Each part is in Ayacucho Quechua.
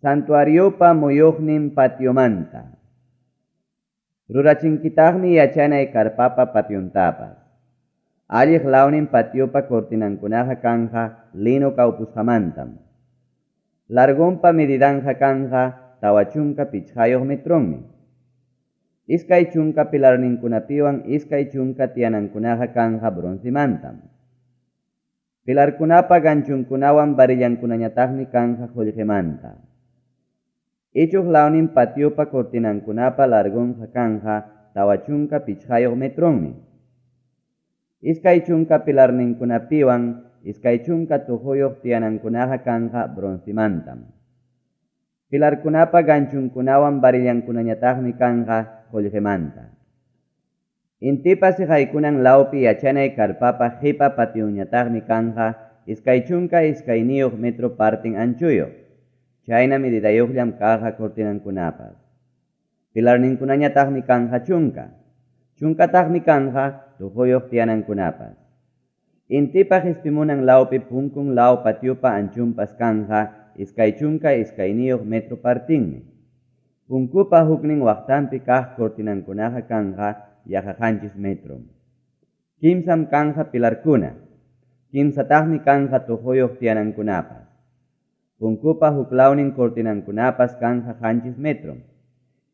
Santuariopa muyuqnin patiomanta. Rurachinkitaqmi yachanay karpapa pationtapas. Alliq lawnin patiopa cortinankunaqa kanqa lino kawpusqamantam. Largonpa medidanqa kanqa 45 metronmi. 20 pilarninkunapiwan 20 tiyanankunaqa kanqa broncemantam. Pilarkunapa ganchonkunawan varillankunañataqmi kanqa qullqimanta. Ichuq lawnin patiopa cortinankunapa largonqa kanqa 45 metronmi. 20 pilarninkunapiwan 20 tuquyuq tiyanankunaqa kanqa broncemantam. Pilarkunapa ganchonkunawan varillankunañataqmi kanqa qullqimanta. Intipa siqaykunan lawpi yachanay karpapa qipa pationñataqmi kanqa 22 metro parten anchuyuq. Chayna medidayuqllam kanqa cortinankunapas. Pilarninkunañataqmi kanqa chunka. Chunkataqmi kanqa tuquyuq tiyanankunapas. Intipa qispimunan lawpi punkun law patiopa anchunpas kanqa 22 metro partinmi. Punkupa huknin waqtanpi kaq cortinankunaqa kanqa yaqa 7 metrom. Kimsam kanqa pilarkuna. Kimsataqmi kanqa tuquyuq tiyanankunapas. Punkupa huklawnin cortinankunapas kanqa 7 metrom.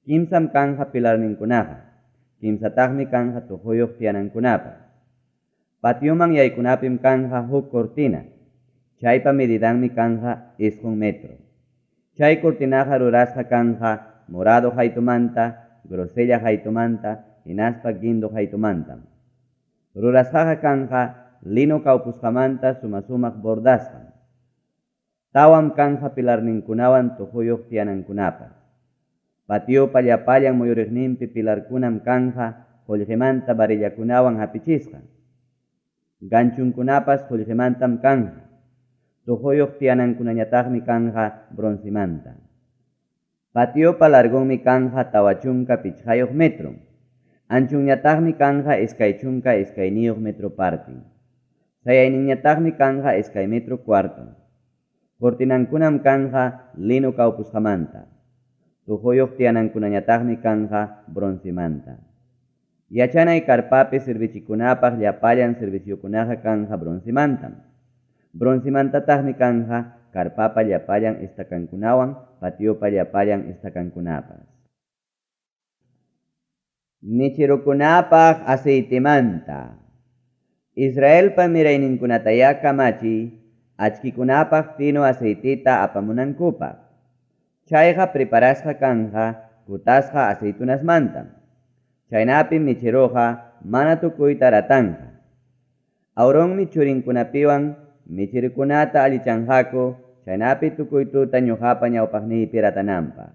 Kimsam kanqa pilarninkunaqa. Kimsataqmi kanqa tuquyuq tiyanankunapas. Patioman yaykunapim kanqa huk cortina. Chaypa medidanmi kanqa 9 metro. Chay cortinaqa rurasqa kanqa morado qaytumanta, grosella qaytumanta, hinaspa guindo qaytumantam. Rurasqaqa kanqa lino kawpusqamanta suma-sumaq bordasqam. Tawam kanqa pilarninkunawan tuquyuq tiyanankunapas. Patiopa llapallan muyuriqninpi pilarkunam kanqa qullqimanta varillakunawan hapichisqa. Ganchunkunapas qullqimantam kanqa. Tuquyuq tiyanankunañataqmi kanqa broncemanta. Patiopa largonmi kanqa 45 metro. Anchunñataqmi kanqa 22 metro partin. Sayayninñataqmi kanqa 2 metro cuarto. Cortinankunam kanqa lino kawpusqamanta. Tuquyuq tiyanankunañataqmi kanqa broncemanta. Yachanay karpapi servichikunapaq llapallan serviciokunaqa kanqa broncemantam. Broncemantataqmi kanqa karpapa llapallan estacankunawan patiopa llapallan estacankunapas. Michirukunapaq aceitemanta. Israelpa mirayninkunatayá kamachiy achkikunapaq fino aceiteta apamunankupaq. Chayqa preparasqa kanqa kutasqa aceitunasmantam. Chaynapim michiruqa mana tukuyta ratanqa. Aaronmi churinkunapiwan michirukunata allichanqaku chaynapi tukuy tuta ñuqapa ñawpaqniypi ratananpaq.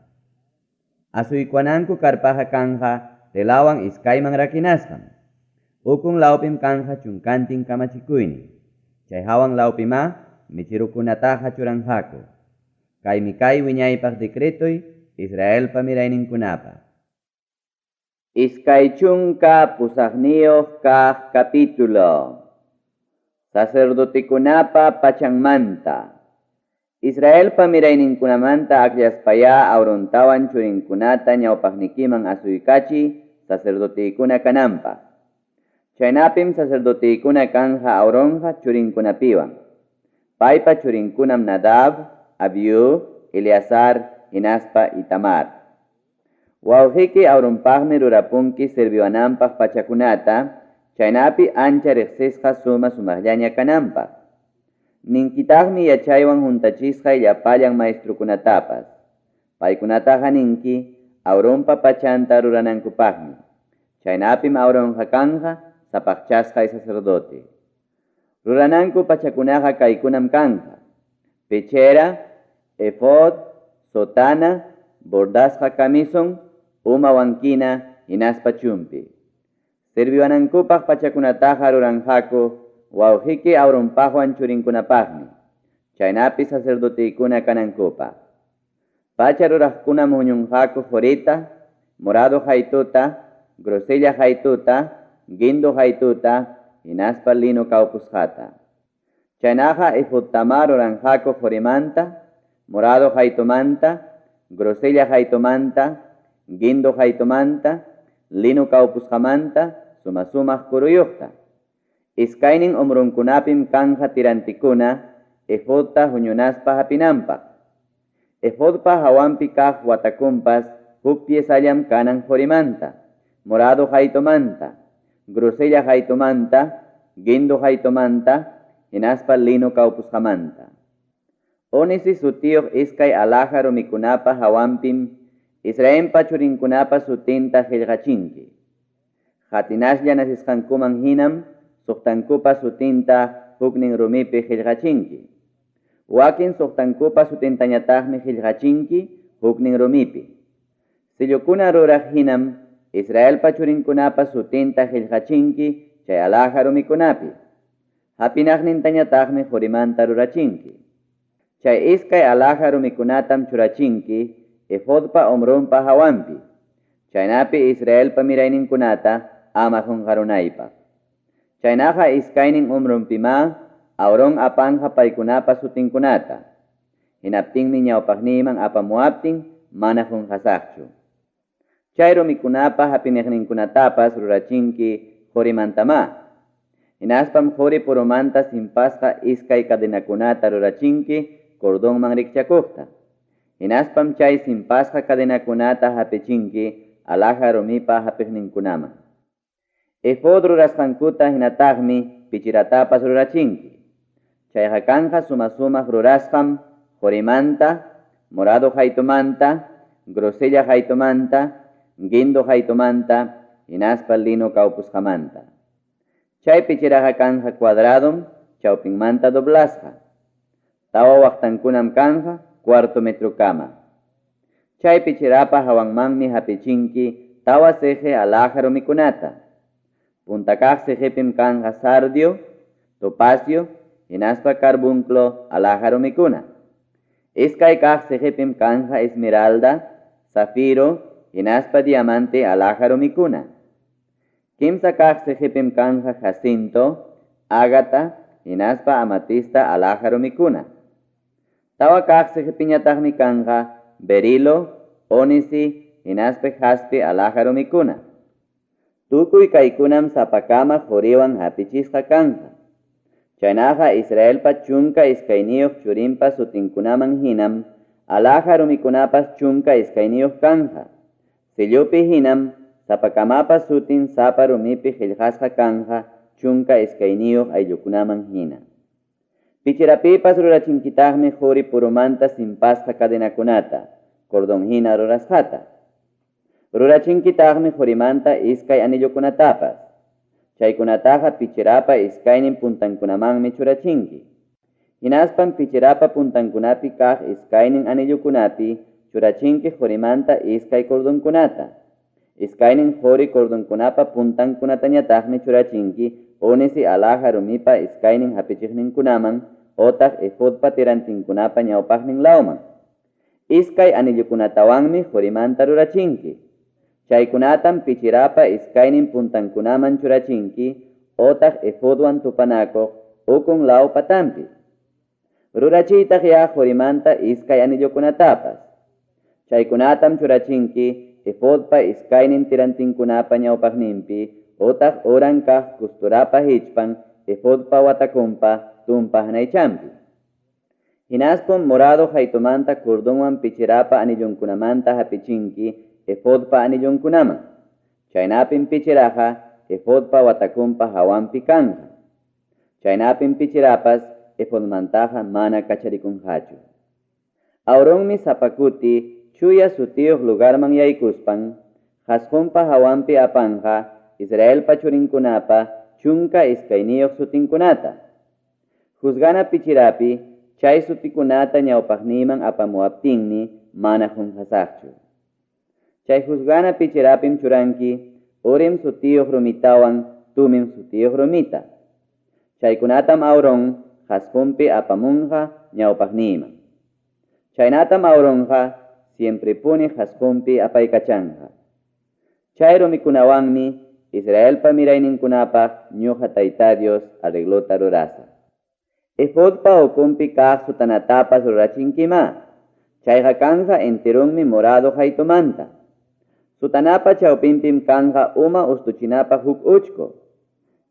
Asuykuwananku karpaqa kanqa telawan iskayman rakinasqam. Ukun lawpim kanqa chunkantin kamachikuynin. Chay hawan lawpimá michirukunataqa churanqaku. Kaymi kay wiñaypaq decretoy Israelpa mirayninkunapaq. 28 kaq capítulo. Sacerdotekunapa pachanmanta. Israelpa mirayninkunamanta akllaspayá Aarontawan churinkunata ñawpaqnikiman asuykachiy sacerdotekuna kananpaq. Chaynapim sacerdotekuna kanja Aaronqa churinkunapiwan. Paypa churinkunam Nadab, Abiú, Eleazar, hinaspa Itamar. Wawqiyki Aaronpaqmi rurapunki serviwananpaq pachakunata, chaynapi ancha riqsisqa suma sumaqllaña kananpaq. Ninkitaqmi yachaywan huntachisqay llapallan maestrukunatapas. Paykunataqa ninki Aaronpa pachanta ruranankupaqmi. Chaynapim Aaronqa kanja sapaqchasqay sacerdote. Rurananku pachakunaqa kaykunam kanja. Pechera, efod, sotana, bordasqa camison, uma wankina, hinaspa chumpi. Serviwanankupaq pachakunataqa ruranqaku wawqiyki Aaronpaqwan churinkunapaqmi. Chaynapi sacerdotekuna kanankupaq. Pacha ruraqkunam huñunqaku qurita, morado qaytuta, grosella qaytuta, guindo qaytuta, hinaspa lino kawpusqata. Chaynaqa efodtamá ruranqaku qurimanta, morado qaytumanta, grosella qaytumanta, guindo qaytumanta, lino kawpusqamanta, suma-sumaq kuruyuqta. Iskaynin hombronkunapim kanqa tirantikuna efodta huñunaspa hapinanpaq. Efodpa hawanpi kaq watakunpas huk piezallam kanan qorimanta, morado qaytumanta, grosella qaytumanta, guindo qaytumanta, hinaspa lino kawpusqamanta. Ónice sutiyuq iskay alhaja rumikunapa hawanpim Israelpa churinkunapa sutinta qillqachinki. Qatinaslla nacesqankuman hinam suqtankupa sutinta huknin rumipi qillqachinki. Wakin suqtankupa sutintañataqmi qillqachinki huknin rumipi. Sellokuna ruraq hinam Israelpa churinkunapa sutinta qillqachinki chay alhaja rumikunapi. Hapinaqnintañataqmi qorimanta rurachinki. Chay iskay alhaja rumikunatam churachinki efodpa hombronpa hawanpi, chaynapi Israelpa mirayninkunata ama qunqarunaypaq. Chaynaqa iskaynin hombronpimá Aarón apanja paykunapa sutinkunata. Hinaptinmi ñawpaqniyman apamuwaptin mana qunqasaqchu. Chay rumikunapa hapiniqninkunatapas rurachinki qorimantamá. Hinaspam qori purumanta simpasqa iskay cadenakunata rurachinki cordonman rikchakuqta. Hinaspam chay simpasqa cadenakunata hapichinki alhaja rumipa hapiqninkunaman. Efod rurasqankuta hinataqmi pichiratapas rurachinki. Chayqa kanqa suma-sumaq rurasqam qorimanta, morado qaytumanta, grosella qaytumanta, guindo qaytumanta, hinaspa lino kawpusqamanta. Chay pichiraqa kanqa cuadradom chawpinmanta doblasqa. Tawa waqtankunam kanqa cuarto metrokama. Chay pichirapa hawanmanmi hapichinki tawa siqi alhaja rumikunata. Punta kaq siqipim kanqa sardio, topacio, hinaspa carbunclo alhaja rumikuna. Iskay kaq siqipim kanqa esmeralda, zafiro, hinaspa diamante alhaja rumikuna. Kimsa kaq siqipim kanqa jacinto, ágata, hinaspa amatista alhaja rumikuna. Tawa kaq siqipiñataqmi kanqa berilo, ónice, hinaspa jaspe alhaja rumikuna. Tukuy kaykunam sapakama qoriwan hapichisqa kanqa. Chaynaqa Israelpa 12 churinpa sutinkunaman hinam alhaja rumikunapas 12 kanqa. Sellopi hinam sapakamapa sutin sapa rumipi qillqasqa kanqa 12 ayllukunaman hina. Pichirapipas rurachinkitaqmi qori purumanta simpasqa cadenakunata, cordón hina rurasqata. Rurachinkitaqmi qorimanta iskay anillokunatapas. Chaykunataqa pichirapa iskaynin puntankunamanmi churachinki. Hinaspam pichirapa puntankunapi kaq iskaynin anillokunapi churachinki qorimanta iskay cordonkunata. Iskaynin qori cordonkunapa puntankunatañataqmi churachinki ónice alhaja rumipa iskaynin hapichiqninkunaman otaq efodpa tirantinkunapa ñawpaqnin lawman. Iskay anillokunatawanmi qorimanta rurachinki. Chaykunatam pichirapa iskaynin puntankunaman churachinki otaq efodwan tupanakuq ukun law patanpi. Rurachiytaq ya qorimanta iskay anillokunatapas. Chaykunatam churachinki efodpa iskaynin tirantinkunapa ñawpaqninpi otaq uran kaq costurapa hichpan efodpa watakunpa tumpa hanaychanpi. Hinaspam morado qaytumanta cordonwan pichirapa anillonkunamanta hapichinki efodpa anillonkunaman. Chaynapim pichiraqa efodpa watakunpa hawanpi kanqa. Chaynapim pichirapas efodmantaqa mana kacharikunqachu. Aaronmi sapakuti chuya sutiyuq lugarman yaykuspan qasqunpa hawanpi apanja Israelpa churinkunapa 12 sutinkunata. Juzgana pichirapi chay sutikunata ñawpaqniyman apamuwaptinmi mana qunqasaqchu. Chay juzgana pichirapim churanki Urim sutiyuq rumitawan Tumim sutiyuq rumita. Chaykunatam Aarón qasqunpi apamunqa ñawpaqniyman. Chaynatam Aaronqa siemprepuni qasqunpi apaykachanqa. Chay rumikunawanmi Israelpa mirayninkunapaq ñuqa Tayta Dios arreglota rurasaq. Efodpa ukunpi kaq sotanatapas rurachinkimá. Chayqa kanqa enteronmi morado qaytumanta. Sotanapa chawpinpim kanqa uma ustuchinapaq huk uchku.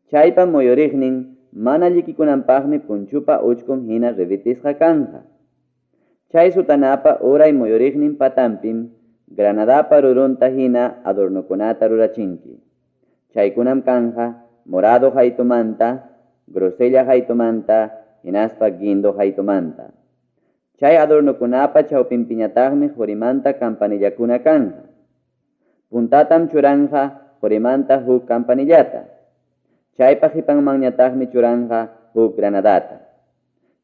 Chaypa muyuriqnin mana llikikunanpaqmi punchupa uchkun hina ribitisqa kanqa. Chay sotanapa uray muyuriqnin patanpim granadapa rurunta hina adornokunata rurachinki. Chaykunam kanqa morado qaytumanta, grosella qaytumanta, hinaspa guindo qaytumanta. Chay adornokunapa chawpinpiñataqmi qorimanta campanillakuna kanqa. Puntatam churanqa qorimanta huk campanillata. Chaypa qipanmanñataqmi churanqa huk granadata.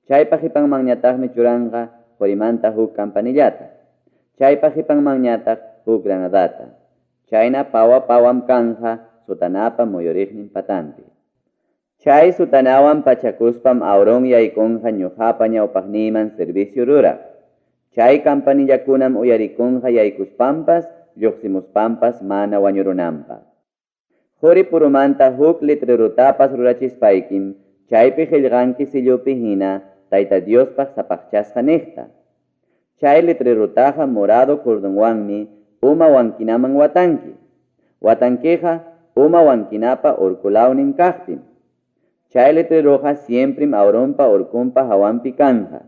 Chaypa qipanmanñataqmi churanqa qorimanta huk campanillata. Chaypa qipanmanñataq huk granadata. Chayna pawa pawam kanja sotanapa muyuriqnin patanpi. Chay sotanawan pachakuspam Aarón yaykunqa ñuqapa ñawpaqniyman servicio ruraq. Chay campanillakunam uyarikunqa yaykuspanpas lluqsimuspanpas mana wañurunanpaq. Quri purumanta huk letrerutapas rurachispaykim chaypi qillqanki sillupi hina Tayta Diospaq sapaqchasqa niqta. Chay letrerutaqa morado cordonwanmi uma wankinaman watanki. Watankiqa uma wankinapa urkulawnin kaqpim. Chay letreroqa siemprim Aaronpa urkunpa hawanpi kanja.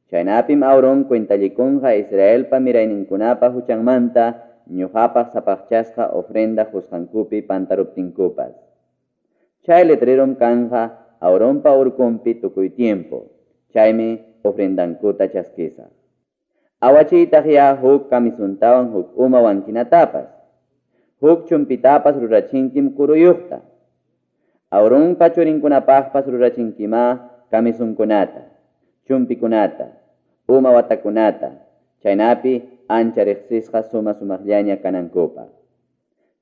Chaynapim Aarón cuentallikunqa Israelpa mirayninkunapa huchanmanta ñuqapaq sapaqchasqa ofrenda qusqankupi pantaruptinkupas. Chay letrerom kanja Aaronpa urkunpi tukuy tiempo. Chaymi ofrendankuta chaskisaq. Awachiytaq ya huk kamisuntawan huk uma wankinatapas. Huk chumpitapas rurachinkim kuruyuqta. Aaronpa churinkunapaqpas rurachinkima kamisunkunata, chumpikunata, uma watakunata, chaynapi ancha riqsisqa suma sumaqllaña kanankupaq.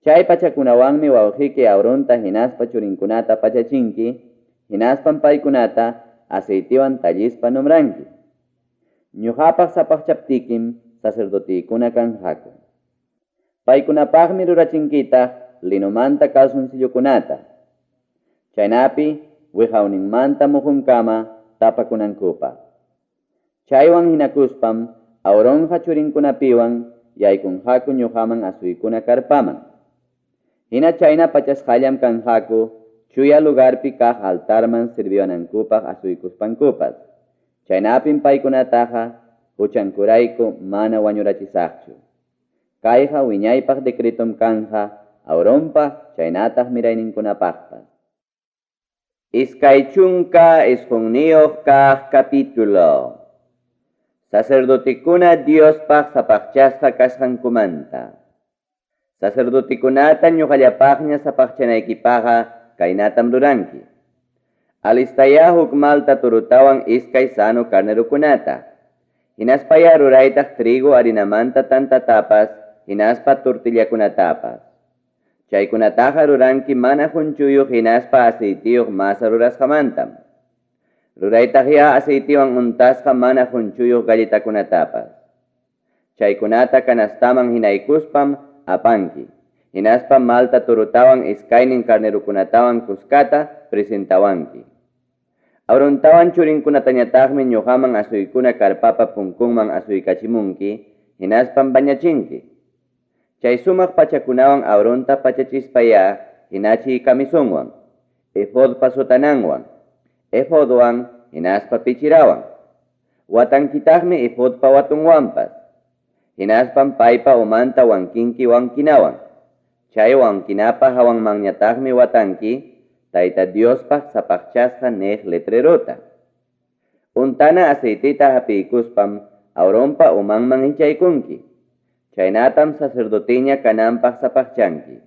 Chay pachakunawanmi wawqiyki Aaronta hinaspa churinkunata pachachinki, hinaspam paykunata aceitewan tallispa nombranki. Ñuqapaq sapaqchaptikim sacerdotiykuna kanqaku. Paykunapaqmi rurachinkitaq linomanta calzoncillokunata. Chaynapi wiqawninmanta muhunkama tapakunankupaq. Chaywan hinakuspam Aaronqa churinkunapiwan yaykunqaku ñuqaman asuykuna karpaman. Hina chayna pachasqallam kanqaku chuya lugarpi kaq altarman sirviwanankupaq asuykuspankupas. Chaynapim paykunataqa huchankurayku mana wañurachisaqchu. Kayqa wiñaypaq decretom kanja Aaronpa chaynataq mirayninkunapaqpas. 29 kaq capítulo. Sacerdotikuna Diospaq sapaqchasqa kasqankumanta. Sacerdotikunata ñuqallapaqña sapaqchanaykipaqa kaynatam ruranki. Alistaya huk malta turutawan iskay sano carnerukunata. Hinaspaya ruraytaq trigo harinamanta tantatapas, hinaspa tortillakunatapas. Chaykunataqa ruranki mana hunchuyuq hinaspa aceitiyuq masa rurasqamantam. Ruraytaqya aceitiwan untasqa mana hunchuyuq galletakunatapas. Chaykunata kanastaman hinaykuspam apanki. Hinaspa malta turutawan iskaynin carnerukunatawan kuskata presentawanki. Aarontawan churinkunatañataqmi ñuqaman asuykuna karpapa punkunman asuykachimunki, hinaspam bañachinki. Chay sumaq pachakunawan Aaronta pachachispaya hinachiy camisonwan, efodpa sotananwan, efodwan hinaspa pichirawan. Watankitaqmi efodpa watunwanpas. Hinaspam paypa umanta wankinki wankinawan. Chay wankinapa hawanmanñataqmi watanki Tayta Diospaq sapaqchasqa niq letrerota. Untana aceitita hapiykuspam Aaronpa umanman hichaykunki. Chaynatam sacerdoteña kananpaq sapaqchanki.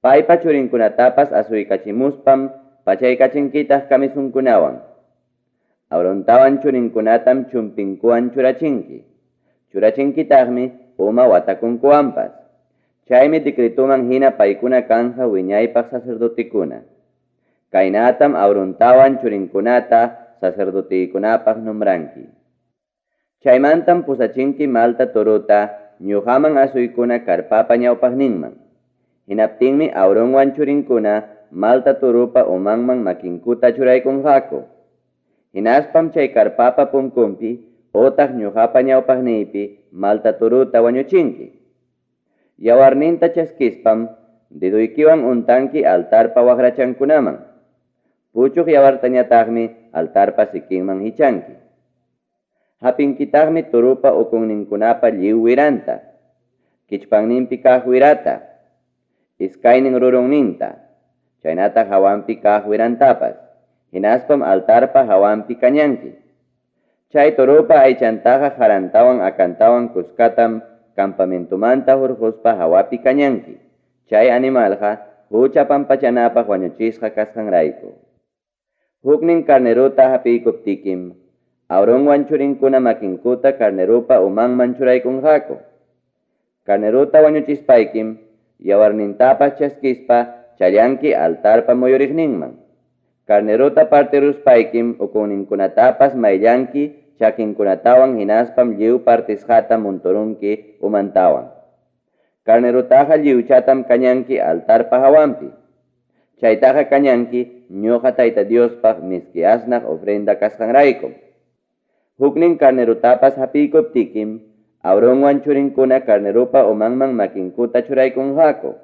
Paypa churinkunatapas asuykachimuspam pachaykachinkitaq kamisunkunawan. Aarontawan churinkunatam chumpinkuwan churachinki. Churachinkitaqmi uma watakunkuwanpas. Chaymi decretoman hina paykuna kanja wiñaypaq sacerdotekuna. Kaynatam Aarontawan churinkunata sacerdoteykunapaq nombranki. Chaymantam pusachinki malta torota ñuqaman asuykuna karpapa ñawpaqninman. Hinaptinmi Aaronwan churinkuna malta torupa umanman makinkuta churaykunqaku. Hinaspam chay karpapa punkunpi otaq ñoqapa ñawpaqniypi malta torota wañuchinki. Yawarninta chaskispam dedoykiwan untanki altarpa waqrachankunaman. Puchuq yawartañataqmi altarpa sikinman hichanki. Hapinkitaqmi toropa ukunninkunapa lliw wiranta, kichpanninpi kaq wirata, iskaynin rurunninta, chaynataq hawanpi kaq wirantapas, hinaspam altarpa hawanpi kañanki. Chay toropa aychantaqa qarantawan akantawan kuskatam campamentomanta hurquspa hawapi kañanki, chay animalqa hucha pampachanapaq wañuchisqa kasqanrayku. Huknin carnerota hapiykuptikim, Aaronwan churinkuna makinkuta carneropa umanman churaykunqaku. Carnerota wañuchispaykim, yawarnintapas chaskispa challanki altarpa muyuriqninman. Carnerota partiruspaykim ukunninkunatapas mayllanki chakinkunatawan hinaspam lliw partisqata montorunki umantawan. Carnerotaqa lliwchatam kañanki altarpa hawanpi. Chaytaqa kañanki ñuqa Tayta Diospaq miski asnaq ofrenda kasqanraykum. Huknin carnerotapas hapiykuptikim, Aaronwan churinkuna carneropa umanman makinkuta churaykunqaku.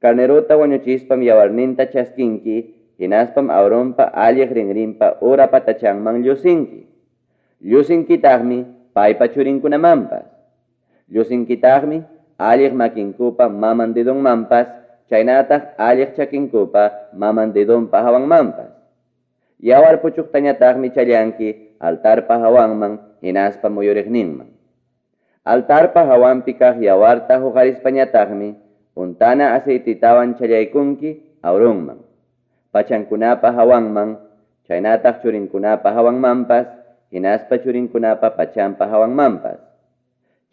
Carnerota wañuchispam yawarninta chaskinki, hinaspam Aaronpa alliq rinrinpa ura patachanman llusinki. Llusinkitaqmi paypa churinkunamanpas. Llusinkitaqmi alliq makinkupa maman dedonmanpas, chaynataq alliq chakinkupa maman dedonpa hawanmanpas. Yawar puchuqtañataqmi challanki altarpa hawanman hinaspa muyuriqninman. Altarpa hawanpi kaq yawarta huqarispañataqmi untana aceitetawan challaykunki Aaronman, pachankunapa hawanman, chaynataq churinkunapa hawanmanpas, hinaspa churinkunapa pachanpa hawanmanpas.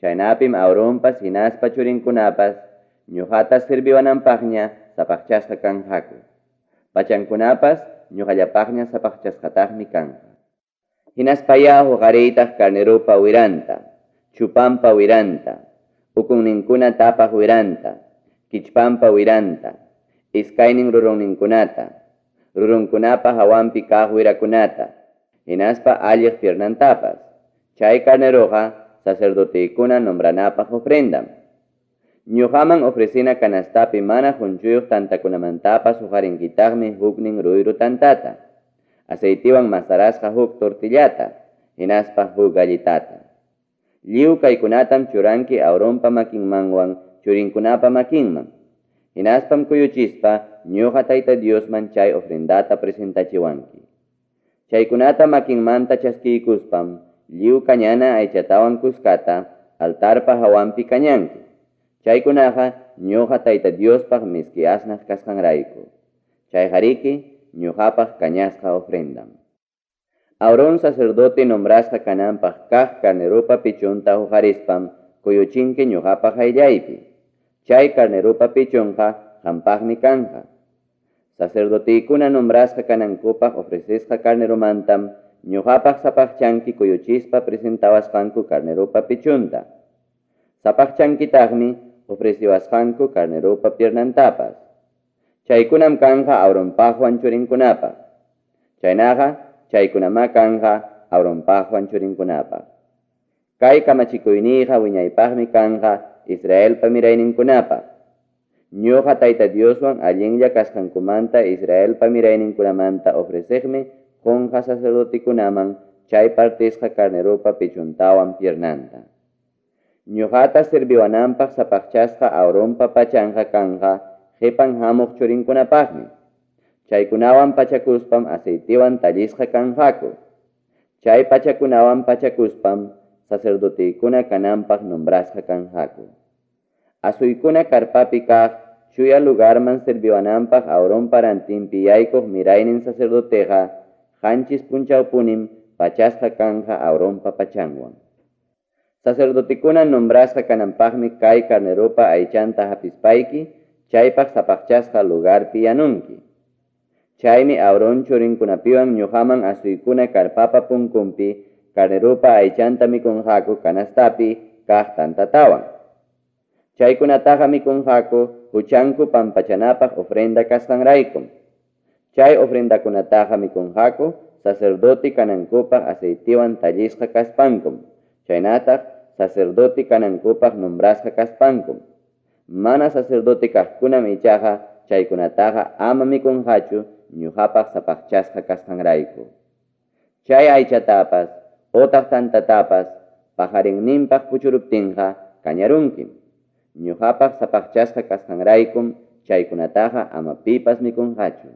Chaynapim Aaronpas hinaspa churinkunapas ñuqata serviwananpaqña sapaqchasqa kanqaku. Pachankunapas ñuqallapaqña sapaqchasqataqmi kanqa. Hinaspayá huqariytaq carneropa wiranta, chupampa wiranta, ukunninkuna tapaq wiranta, kichpampa wiranta, iskaynin rurunninkunata, rurunkunapa hawanpi kaq wirakunata, hinaspa alliq piernantapas. Chay carneroqa sacerdotekuna nombranapaq ofrendam. Ñuqaman ofrecina canastapi mana qunchuyuq tantakunamantapas huqarinkitaqmi huknin ruyru tantata, aceitewan masarasqa huk tortillata, hinaspa huk galletata. Lliw kaykunatam churanki Aaronpa makinmanwan churinkunapa makinman. Hinaspam kuyuchispa ñuqa Tayta Diosman chay ofrendata presentachiwanki. Chaykunata makinmanta chaskiykuspam lliw kañana aychatawan kuskata altarpa hawanpi kañanki. Chaykunaqa ñuqa Tayta Diospaq miski asnaq kasqanrayku. Chayqariki ñuqapaq kañasqa ofrendam. Aarón sacerdote nombrasqa kananpaq kaq carneropa pichunta huqarispam kuyuchinki ñuqapa qayllaypi. Chay carneropa pichunqa qampaqmi kanqa. Sacerdotekuna nombrasqa kanankupaq ofrecesqa carneromantam ñuqapaq sapaqchanki kuyuchispa presentawasqanku carneropa pichunta. Sapaqchankitaqmi ofreciwasqanku carneropa piernantapas. Chaykunam kanqa Aaronpaqwan churinkunapaq. Chaynaqa chaykunamá kanqa Aaronpaqwan churinkunapaq. Kay kamachikuyniyqa wiñaypaqmi kanqa Israelpa mirayninkunapaq. Ñuqa Tayta Dioswan allinlla kasqankumanta Israelpa mirayninkunamanta ofreceqmi qunqa sacerdotekunaman chay partisqa carneropa pichuntawan piernanta. Ñuqata serviwananpaq sapaqchasqa Aaronpa pachanqa kanqa qipan hamuq churinkunapaqmi. Chaykunawan pachakuspam aceitewan tallisqa kanqaku. Chay pachakunawan pachakuspam sacerdotekuna kananpaq nombrasqa kanqaku. Asuykuna karpapi kaq chuya lugarman serviwananpaq Aaronpa rantinpi yaykuq miraynin sacerdoteqa qanchis punchawpunim pachasqa kanqa Aaronpa pachanwan. Sacerdotekuna nombrasqa kananpaqmi kay carneropa aychanta hapispayki chaypaq sapaqchasqa lugarpi yanunki. Chaymi Aarón churinkunapiwan ñuqaman asuykuna karpapa punkunpi carneropa aychanta mikunqaku canastapi kaq tantatawan. Chaykunataqa mikunqaku huchanku pampachanapaq ofrenda kasqanraykum. Chay ofrendakunataqa mikunqaku sacerdote kanankupaq aceitewan tallisqa kaspankum, chaynataq sacerdote kanankupaq nombrasqa kaspankum. Mana sacerdote kaqkunam ichaqa chaykunataqa ama mikunqachu ñuqapaq sapaqchasqa kasqanrayku. Chay aychatapas otaq tantatapas paqarinninpaq puchuruptinqa kañarunkim. Ñuqapaq sapaqchasqa kasqanraykum chaykunataqa ama pipas mikunqachu.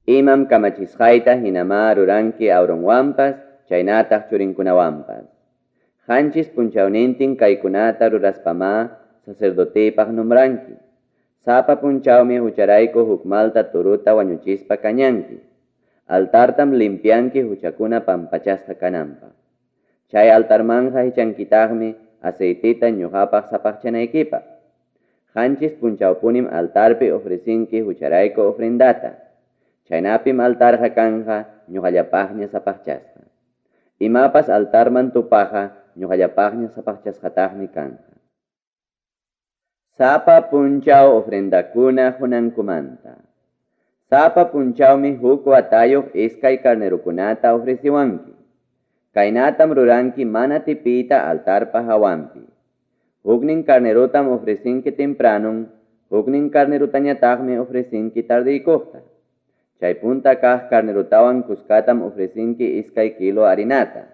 Imam kamachisqayta hinamá ruranki Aaronwanpas chaynataq churinkunawanpas. Qanchis punchawnintin kaykunata ruraspamá sacerdotepaq nombranki. Sapa punchawmi hucharayku huk malta toruta wañuchispa kañanki. Altartam limpianki huchakuna pampachasqa kananpaq. Chay altarmanja hichankitaqmi aceitita ñuqapaq sapaqchanaykipaq. Qanchis punchawpunim altarpi ofrecinki hucharayku ofrendata. Chaynapim altarqa kanja ñuqallapaqña sapaqchasqa. Imapas altarman tupaqa ñuqallapaqña sapaqchasqataqmi kanja. Sapa punchaw ofrendakuna qunankumanta. Sapa punchawmi huk watayuq iskay carnerukunata ofreciwanki. Kaynatam ruranki mana tipiyta altarpa hawanpi. Huknin carnerutam ofrecinki tempranun, huknin carnerutañataqmi ofrecinki tardiykuqta. Chay punta kaq carnerutawan kuskatam ofrecinki iskay kilo harinata.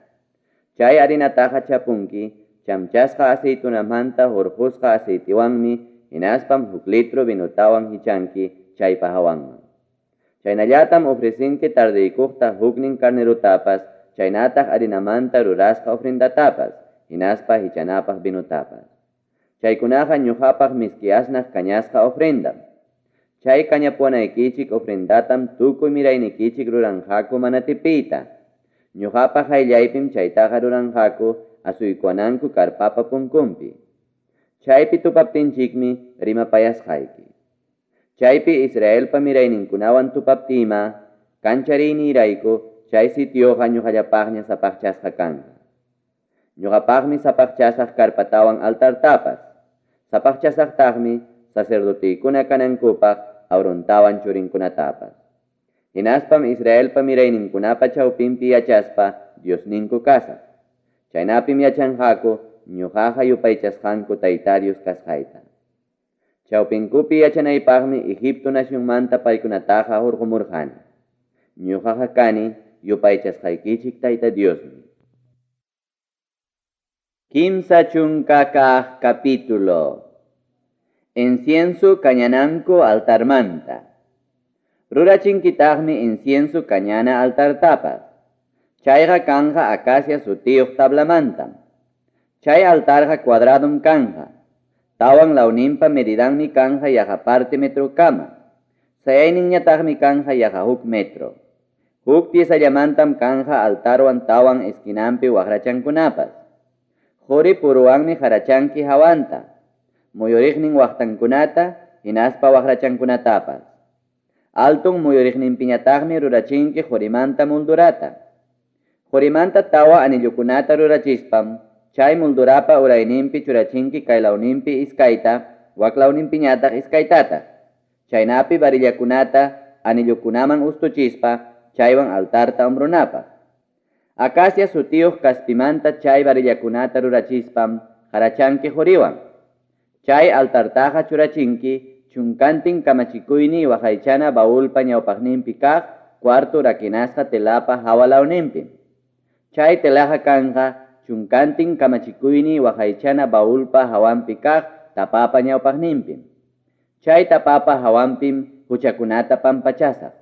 Chay harinataqa chapunki chamchasqa aceitunamanta hurqusqa aceitiwanmi hinaspam huk litro vinotawan hichanki chaypa hawanman. Chaynallatam ofrecinki tardiykuqta huknin carnerutapas, chaynataq harinamanta rurasqa ofrendatapas, hinaspa hichanapaq vinotapas. Chaykunaqa ñuqapaq miski asnaq kañasqa ofrendam. Chay kañapuwanaykichik ofrendatam tukuy miraynikichik ruranqaku mana tipiyta. Ñuqapaq qayllaypim chaytaqa ruranqaku asuykuwananku karpapa punkunpi. Chaypi tupaptinchikmi rimapayasqayki. Chaypi Israelpa mirayninkunawan tupaptiyma, kanchariynirayku chay sitioqa ñuqallapaqña sapaqchasqa kanqa. Ñuqapaqmi sapaqchasaq karpatawan altartapas. Sapaqchasaqtaqmi sacerdoteykuna kanankupaq Aarontawan churinkunatapas. Hinaspam Israelpa mirayninkunapa chawpinpi yachaspa Diosninku kasaq. Chaynapim yachanqaku ñuqaqa yupaychasqanku Tayta Dios kasqayta. Chawpinkupi yachanaypaqmi Egipto nacionmanta paykunataqa hurqumurqani. Ñuqaqa kani yupaychasqaykichik Tayta Diosmi. 30 kaq capítulo. Incienso kañananku altarmanta. Rurachinkitaqmi incienso kañana altartapas. Chayqa kanja acacia sutiyuq tablamantam. Chay altarqa cuadradum kanja. Tawan lawninpa medidanmi kanja yaqa parte metrokama. Sayayninñataqmi kanja yaqa huk metro. Huk piezallamantam kanja altarwan tawan esquinanpi waqrachankunapas. Quri puruwanmi qarachanki hawanta. Muyuriqnin waqtankunata hinaspa waqrachankunatapas. Altun muyuriqninpiñataqmi rurachinki qurimanta moldurata. Qurimanta tawa anillukunata rurachispam chay moldurapa urayninpi churachinki kay lawninpi iskayta, wak lawninpiñataq iskaytataq. Chaynapi varillakunata anillukunaman ustuchispa chaywan altarta hombrunapaq. Acacia sutiyuq kaspimanta chay varillakunata rurachispam qarachanki quriwan. Chay altartaqa churachinki chunkantin kamachikuyni waqaychana baulpa ñawpaqninpi kaq cuarto rakinasqa telapa hawa lawninpi. Chay telaqa kanja chunkantin kamachikuyni waqaychana baulpa hawanpi kaq tapapa ñawpaqninpi. Chay tapapa hawanpim huchakunata pampachasaq.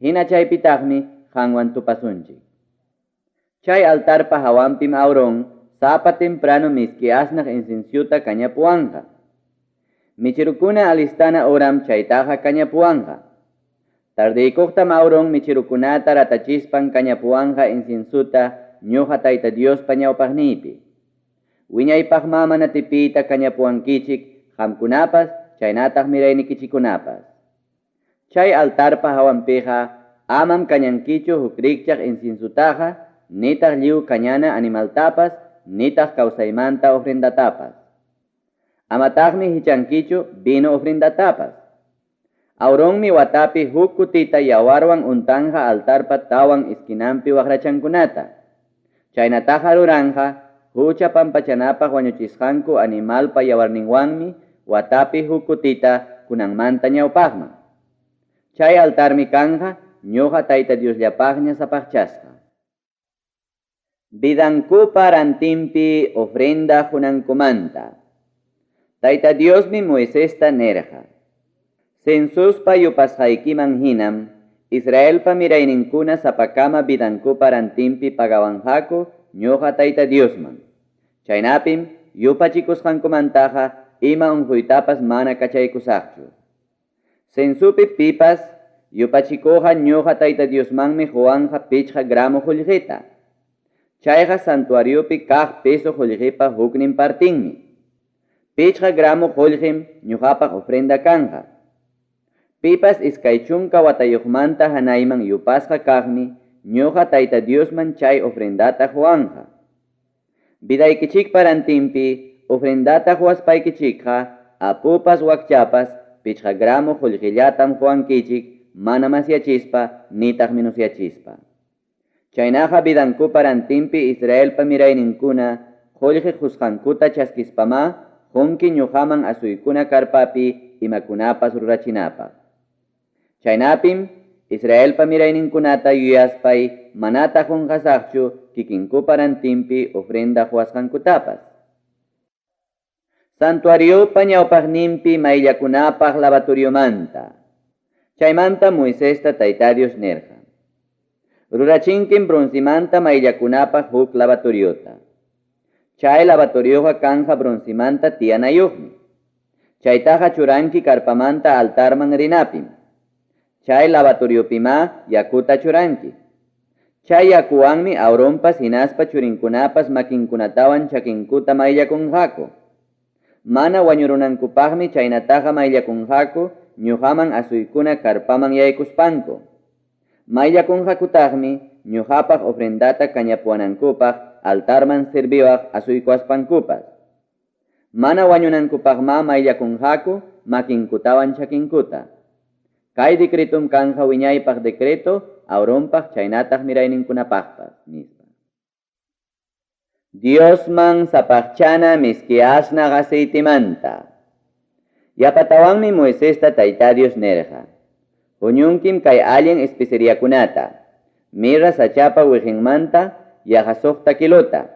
Hina chaypitaqmi qanwan tupasunchik. Chay altarpa hawanpim Aarón sapa temprano miski asnaq inciensuta kañapuwanqa. Michirukuna alistana oram chaytaqa kañapuwanqa. Tardiykuqtam Aarón michirukunata ratachispan kañapuwanqa inciensuta ñuqa Tayta Diospa ñawpaqniypi. Wiñaypaqma mana tipiyta kañapuwankichik qamkunapas chaynataq miraynikichikunapas. Chay altarpa hawanpiqa amam kañankichu huk rikchaq inciensutaqa nitaq lliw kañana animaltapas nitaq kawsaymanta ofrendatapas. Amataqmi hichankichu vino ofrendatapas. Aaronmi watapi huk kutita yawarwan untanqa altarpa tawan esquinanpi waqrachankunata. Chaynataqa ruranqa hucha pampachanapaq wañuchisqanku animalpa yawarninwanmi watapi huk kutita kunanmanta ñawpaqman. Chay altarmi kanqa ñuqa Tayta Diosllapaqña sapaqchasqa. Vidankupa rantinpi ofrenda qunankumanta. Tayta Diosmi Moisesta nirqa, Censuspa yupasqaykiman hinam Israelpa mirayninkuna sapakama vidankupa rantinpi pagawanqaku ñuqa Tayta Diosman. Chaynapim yupachikusqankumantaqa ima unquytapas mana kachaykusaqchu. Censopi pipas yupachikuqqa ñuqa Tayta Diosmanmi quwanqa pichqa gramo qullqita. Chayqa santuariopi kaq peso qullqipa huknin partinmi. Pichqa gramo qullqim ñuqapaq ofrenda kanqa. Pipas 20 watayuqmanta hanayman yupasqa kaqmi ñuqa Tayta Diosman chay ofrendata quwanqa. Vidaykichikpa rantinpi ofrendata quwaspaykichikqa apupas wakchapas pichqa gramo qullqillatam quwankichik mana masyachispa nitaq menusyachispa. Chaynaqa vidankupa rantinpi Israelpa mirayninkuna qullqi qusqankuta chaskispamá qunki ñuqaman asuykuna karpapi imakunapas rurachinapaq. Chaynapim Israelpa mirayninkunata yuyaspay manataq qunqasaqchu kikinkupa rantinpi ofrenda quwasqankutapas. Santuariopa ñawpaqninpi mayllakunapaq lavatoriomanta. Chaymanta Moisesta Tayta Dios nirqa, Rurachinkim broncemanta mayllakunapaq huk lavatoriota. Chay lavatorioqa kanqa broncemanta tiyanayuqmi. Chaytaqa churanki karpamanta altarman rinapim. Chay lavatoriopimá yakuta churanki. Chay yakuwanmi Aaronpas hinaspa churinkunapas makinkunatawan chakinkuta mayllakunqaku. Mana wañurunankupaqmi chaynataqa mayllakunqaku ñuqaman asuykuna karpaman yaykuspanku. Mayllakunqakutaqmi ñuqapaq ofrendata kañapuwanankupaq altarman serviwaq asuykuwaspankupas. Mana wañunankupaqmá mayllakunqaku makinkutawan chakinkuta. Kay decretom kanqa wiñaypaq decreto Aaronpaq chaynataq mirayninkunapaqpas, nispa. Diosman sapaqchana miski asnaq aceitemanta. Yapatawanmi Moisesta Tayta Dios nirqa, Huñunkim kay allin especeriakunata, mirra sachapa wiqinmanta yaqa suqta kilota,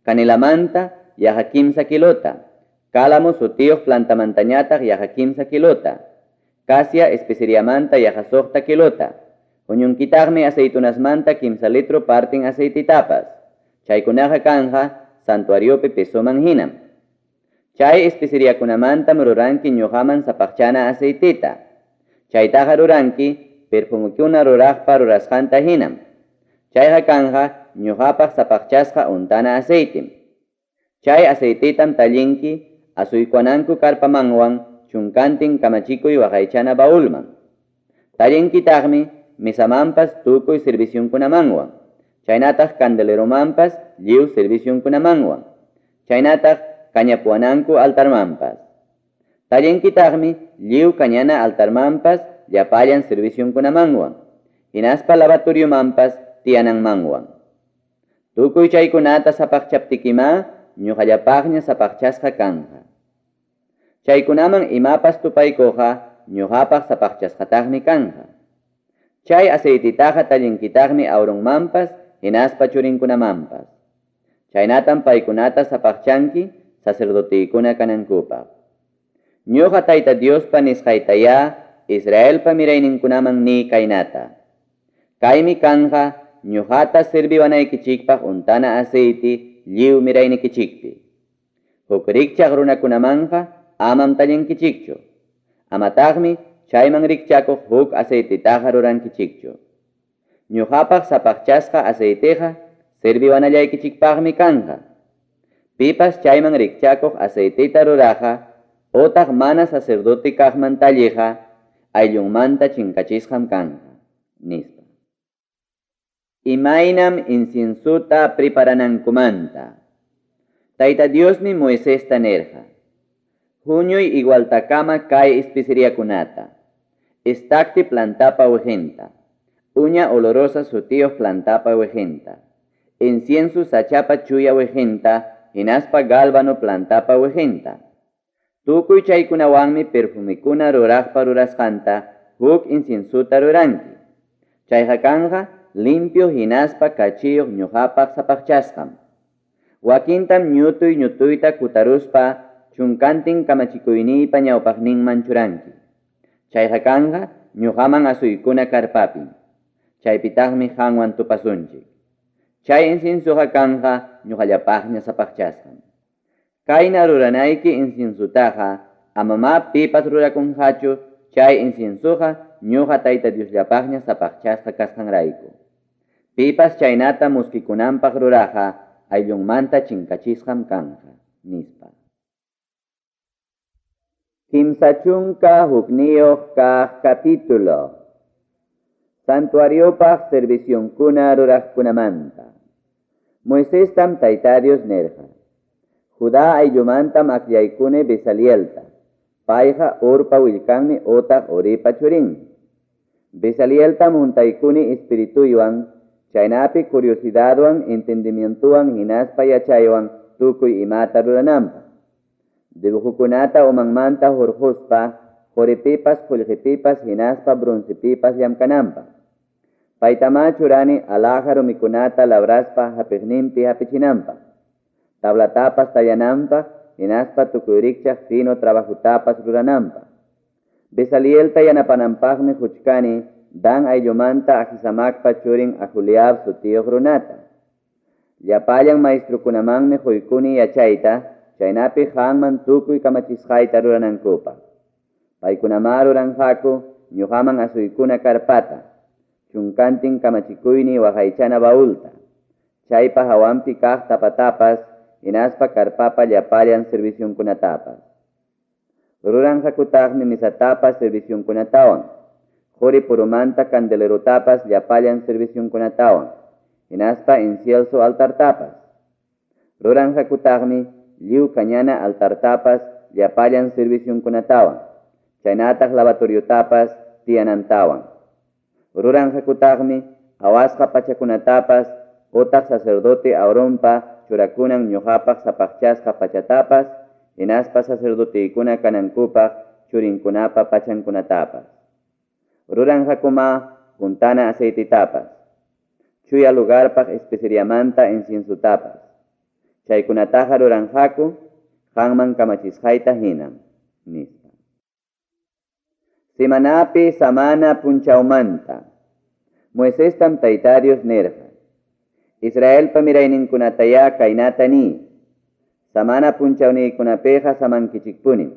canelamanta yaqa kimsa kilota, cálamo sutiyuq plantamantañataq yaqa kimsa kilota, casia especeriamanta yaqa suqta kilota. Huñunkitaqmi aceitunasmanta kimsa litro parten aceititapas. Chaykunaqa kanqa santuariopi pesoman hinam. Chay especeriakunamantam ruranki ñuqaman sapaqchana aceitita. Chaytaqa ruranki perfumekuna ruraqpa rurasqanta hinam. Chayqa kanqa ñuqapaq sapaqchasqa untana aceitem. Chay aceitetam tallinki asuykuwananku karpamanwan chunkantin kamachikuy waqaychana baulman. Tallinkitaqmi mesamanpas tukuy servicionkunamanwan, chaynataq candeleromanpas lliw servicionkunamanwan, chaynataq kañapuwananku altarmanpas. Tallinkitaqmi lliw kañana altarmanpas llapallan servicionkunamanwan, hinaspa lavatoriomanpas tiyananmanwan. Tukuy chaykunata sapaqchaptikimá ñuqallapaqña sapaqchasqa kanqa. Chaykunaman imapas tupaykuqqa ñuqapaq sapaqchasqataqmi kanqa. Chay aceititaqa tallinkitaqmi Aaronmanpas hinaspa churinkunamanpas. Chaynatam paykunata sapaqchanki sacerdoteykuna kanankupaq. Ñuqa Tayta Diospa nisqaytayá Israelpa mirayninkunaman niy kaynata, Kaymi kanqa ñuqata serviwanaykichikpaq untana aceite lliw miraynikichikpi. Huk rikchaq runakunamanqa amam tallinkichikchu. Amataqmi chayman rikchakuq huk aceitetaqa rurankichikchu. Ñuqapaq sapaqchasqa aceiteqa serviwanallaykichikpaqmi kanqa. Pipas chayman rikchakuq aceiteta ruraqqa otaq mana sacerdote kaqman talliqqa ayllunmanta chinkachisqam kanqa, nispa. Imaynam inciensota preparanankumanta. Tayta Diosmi Moisesta nirqa, Huñuy igualtakama kay especeriakunata. Estacte plantapa weqenta, uña olorosa sutiyuq plantapa weqenta, incienso sachapa chuya weqenta hinaspa gálbano plantapa weqenta. Tukuy chaykunawanmi perfumekuna ruraqpa rurasqanta huk inciensota ruranki. Chayqa kanqa limpio hinaspa kachiyuq ñuqapaq sapaqchasqam. Wakintam ñutuy-ñutuyta kutaruspa chunkantin kamachikuyniypa ñawpaqninman churanki. Chayqa kanqa ñuqaman asuykuna karpapim. Chaypitaqmi qanwan tupasunchik. Chay inciensoqa kanqa ñuqallapaqña sapaqchasqam. Kayna ruranayki inciensotaqa amamá pipas rurakunqachu, chay inciensoqa ñuqa Tayta Diosllapaqña sapaqchasqa kasqanrayku. Pipas chaynata muskikunanpaq ruraqqa ayllunmanta chinkachisqam kanqa, nispa. 31 kaq capítulo. Santuariopaq servicionkuna ruraqkunamanta. Moisestam Tayta Dios nirqa, Judá ayllumantam akllaykuni Bezalielta, payqa Hurpa willkanmi otaq Uripa churinmi. Bezalieltam huntaykuni espirituywan, chaynapi curiosidadwan, entendimientowan hinaspa yachaywan tukuy imata rurananpaq. Dibujokunata umanmanta hurquspa qoripipas, qullqipipas hinaspa broncepipas llamkananpaq. Paytamá churani alhaja rumikunata labraspa hapiqninpi hapichinanpaq, tablatapas tallananpaq hinaspa tukuy rikchaq fino trabajotapas rurananpaq. Bezalielta yanapananpaqmi quchkani Dan ayllumanta Ahisamacpa churin Aholiab sutiyuq runata. Llapallan maestrokunamanmi quykuni yachayta, chaynapi qanman tukuy kamachisqayta ruranankupaq. Paykunamá ruranqaku ñuqaman asuykuna karpata, chunkantin kamachikuyniy waqaychana baulta, chaypa hawanpi kaq tapatapas hinaspa karpapa llapallan servicionkunatapas. Ruranqakutaqmi mesatapas servicionkunatawan, qori purumanta candelerotapas llapallan servicionkunatawan, hinaspa incienso altartapas. Ruranqakutaqmi lliw kañana altartapas llapallan servicionkunatawan, chaynataq lavatoriotapas tiyanantawan. Ruranqakutaqmi awasqa pachakunatapas otaq sacerdote Aaronpa churakunan ñoqapaq sapaqchasqa pachatapas hinaspa sacerdoteykuna kanankupaq churinkunapa pachankunatapas. Ruranqakumá puntana aceitetapas, chuya lugarpaq especeriamanta inciensotapas. Chaykunataqa ruranqaku qanman kamachisqayta hinam, nispa. Semanapi samana punchawmanta. Moisestam Tayta Dios nirqa, Israelpa mirayninkunatayá kaynata niy, Samana punchawniykunapiqa samankichikpunim.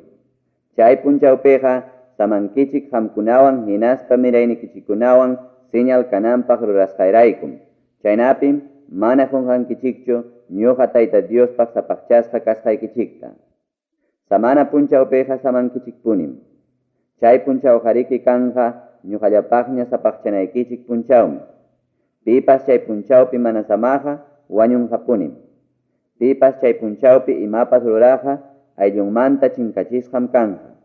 Chay punchawpiqa samankichik qamkunawan hinaspa miraynikichikkunawan señal kananpaq rurasqayraykum, chaynapim mana qunqankichikchu ñoqa Tayta Diospaq sapaqchasqa kasqaykichikta. Samana punchawpiqa samankichikpunim. Chay punchawqariki kanqa ñuqallapaqña sapaqchanaykichik punchawmi. Pipas chay punchawpi mana samaqqa wañunqapunim. Pipas chay punchawpi imapas ruraqqa ayllunmanta chinkachisqam kanqa.